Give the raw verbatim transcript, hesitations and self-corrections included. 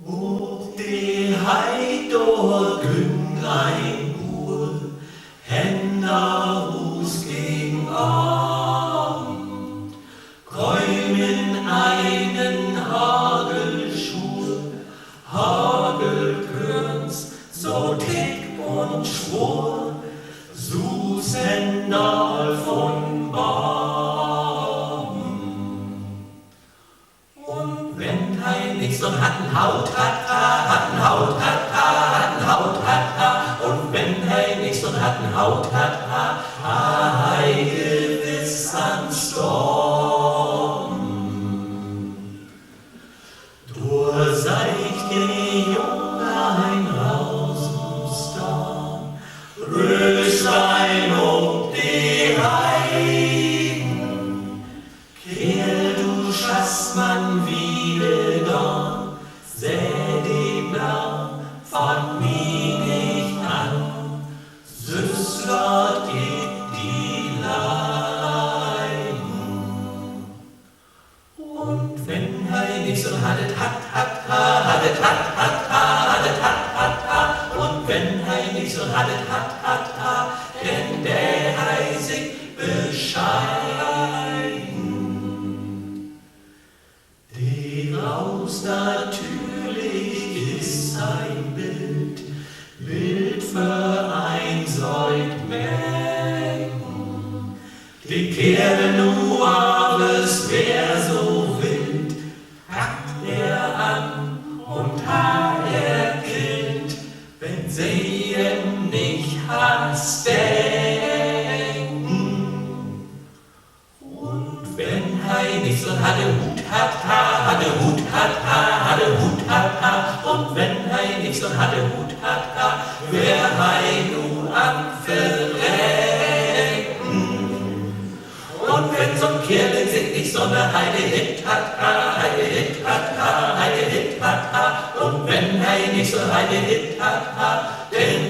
Op de Heid, dor güng ein Buur hen na Huus gägen Avend, keem in eenen Hagelschuur, Hagelkörns so dick un schwoor, suusten daal vun baven. Un wenn hei nich so'n Hattenhaut hatt, hatt, hatt, hatt, hatt, hatt, hatt, hatt, un wenn hei nich so'n Hattenhaut hatt, hatt, harr hei gewiss an storven. Dor seeg de Jung ein Rausen stahn, rööst ein op de Heiden. Keerl, du schast man wieder gahn, seh de Blaun, faat mi nich an, süss laat ik di leiden. Un wenn hei nich so'n hattet hatt, hatt, hatt, hattet hatt, hatt, hatt, hattet hatt, hatt, hatt, un wenn hei nich so'n hattet hatt, hatt, hatt, denn dee hei sik bescheiden. De Raus natürlich is ein Bild, Bild för ein solch Mägen. De Keerl nu avers weer so wild, packt ehr an un harr ehr killt, wenn se em nich harr steken. Un wenn hei nich so'n Hattenhut hatt, hatt, Hattenhut hatt, hatt, Hattenhut hatt, hatt, un wenn hei nich so'n Hattenhut hatt, hatt, weer hei nu an verrecken. Un wenn so'n Keerl sik nich so'n Heidehitt hatt, hatt, Heidehitt hatt, hatt, Heidehitt hatt, hatt, un wenn hei nich so'n Heidehitt hatt, hatt, denn